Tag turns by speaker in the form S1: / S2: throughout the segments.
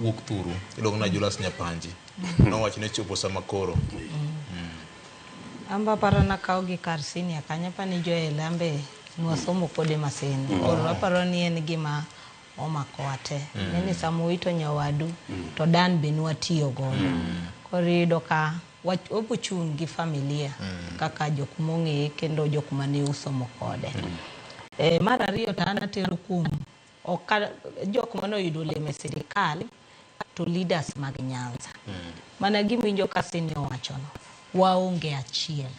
S1: Wuok thuru iluongo na Julius Nyapanji nowacho ni chopo sama koro.
S2: Amba aparo nakaw gi kar senior kanyo apa ni Joel ambe nwasomo kode Maseno. Koro aparo ni en gima omakowa te. Ni sama uwito nyawadu to dan be nwatiyo godo. Koro iyudo ka wabo chung' gi familia kaka jok mong'eye kendo jok mane usomo kode. Mar ariyo to an atero kuom ok jok mane oyudo olemo e sirikal to leaders mag Nyanza. Mana gima iwinjo ka senior owachono, waonge achiel.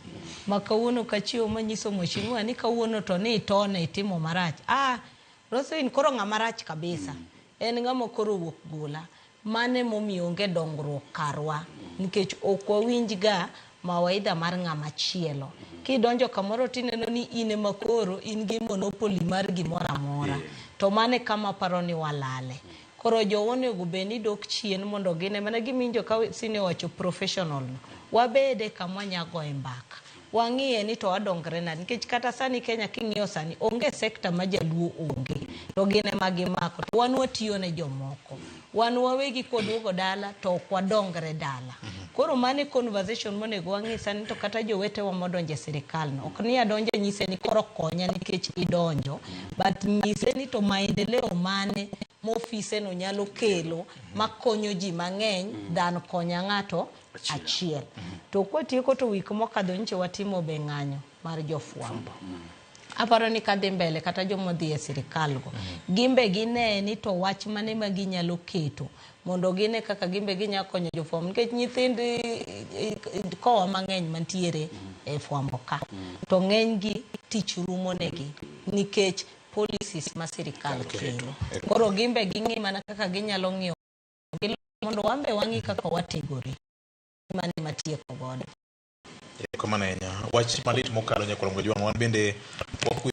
S2: Ma kawuono kachiewo manyiso mheshimiwa ni kawuono to ni itone itimo marach. Ah, Roselyn koro ng'ama rach kabisa. En ng'ama koro owuok gola. Mano emomiyo onge dongruok karwa nikech ok wawinj ga mawaidha mar ng'ama chielo. Kidonjo kamoro tineno ni in ema koro in gi monopoly mar gimoro amora. To mano e kama aparo ni walale. Koro jowa onego bed ni dok chien mondo gine mana gima iwinjo ka senior owacho professional no. Wabede kama wanya goye mbaka. Wang'iye ni to wadongre nade nikech kata sani Kenya king'iyo sani onge sector ma jaluo onge to gin ema gimako to wan watiyo ne jomoko. Wan wawegi kwaduogo dala to ok wadongre dala. Koro mano e conversation monego wang'i sani to kata jowetewa modonjo e sirikal no ok ni adonjo anyise ni koro konya nikech idonjo but nyise ni to maendeleo mane ma ofise no nyalo kelo makonyo ji mang'eny than konya ng'ato achiel. To kwatieko to wik mokadho nyiche watimo be ng'anyo mar jofwambo. Aparo ni kadhi mbele kata joma odhi e sirikal go, gimbe gine ni to wach mane ma ginyalo keto mondo gine kaka gimbe ginya konyo jofwambo nikech nyithind kowa mang'eny mantiere e fwambo ka to ng'eny gi tich rumo negi nikech policies ma sirikal kelo. Koro gimbe ging'i mana kaka ginyalo ng'iyo mondo wan be wang'i kaka wategore. Mano ema atieko godo.
S1: Erokamano ahinya. Wach malit mokalo nyakwar Jwang' wan bende wakuyo.